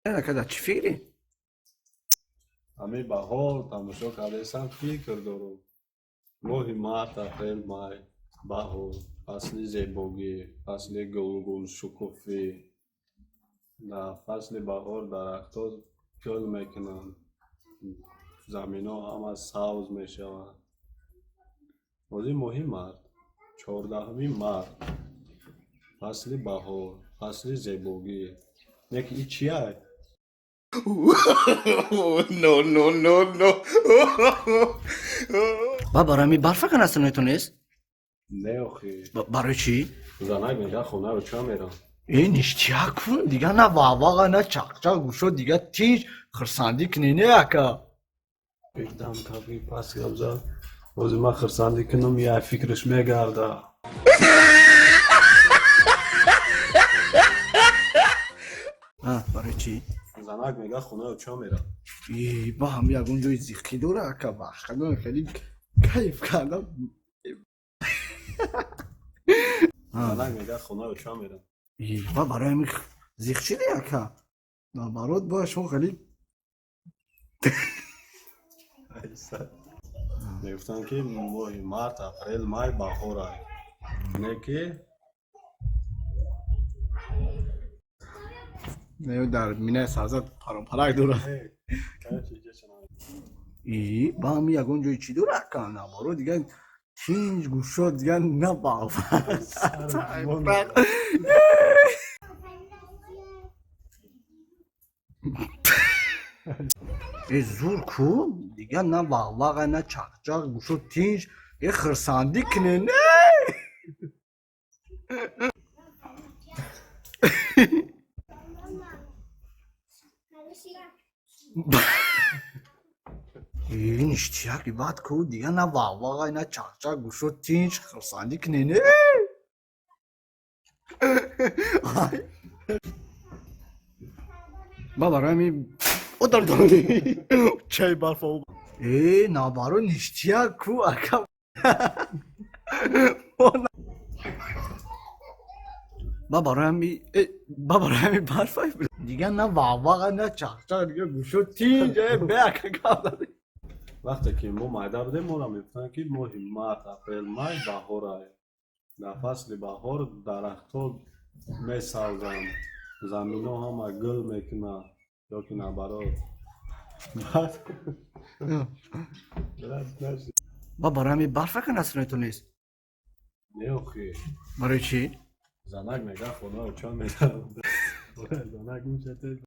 Ака, чӣ фикрӣ? Ҳамин баҳор тамошо кардесам, фикр дорам. Моҳи март, апрел, май, баҳор, фасли зебогӣ, фасли гулгулшукуфӣ. Дар фасли баҳор дарахтҳо гул мекунанд, заминҳо ҳама сабз мешаванд. Ҳозир моҳи март, 14-уми март, фасли баҳор, фасли зебогӣ. Не ки и чия? No, no, no, no. Ба барои ҳамин барфа канастонетон нест? Не, охи. Барои чӣ? Занак мега, хонаро ча мерам. Э, ништяк кун, дига на вағваға, на чақчақ, гӯшо дига тинч, хурсандӣ кунӣ, не, ака? Бирдам каби пас гап зад. Ҳозир ман хурсандӣ кунам, я фикраш мегарда. Барои чӣ? Занак мега, хонаро ча мерам. Э, ба ҳам ягон ҷои зиқӣ дора, ака, бахадон хеле кайф кардам. Занак мега, хонаро ча мерам. Э, ба барои ҳамин зиқ шиди, ака? Наоборот, бояд шумо хеле Мегуфтанд, ки моҳи март, апрел, май баҳорай. Не ки Не, дар минаи сарзад паромпарак дорад. И ба ҳами ягон ҷои чӣ дора, ака? Наоборот, дига тинч, гӯшо дига на бағва. Э, зур ку, дига на вағваға, на чақчақ, гӯшо тинч, э, хурсандӣ кунӣ, не? Э, ништяк, баъд ку, дига на вағваға, на чақчақ, гӯшо тинч, хурсандӣ кунӣ, не? Ай. Ба барои ҳамин одар донӣ чай барфа. Э, наоборот, ништяк ку, ака. Ба барои ҳамин, э, ба барои ҳамин барфа дига на вағваға, на чақчақ, дига гӯшо тинч, э, бе, ака, гап задӣ. Вақте ки мо майда будем, моро мегуфтанд, ки моҳи март, апрел, май баҳорай. Дар фасли баҳор дарахтҳо месавзанд, заминҳо ҳама гул мекунанд ё ки наоборот. Баъд Ба барои ҳамин барфа канастонетон нест? Не, охи. Барои чӣ? Занак мега, хонаро ча мерам. Занак мешатед.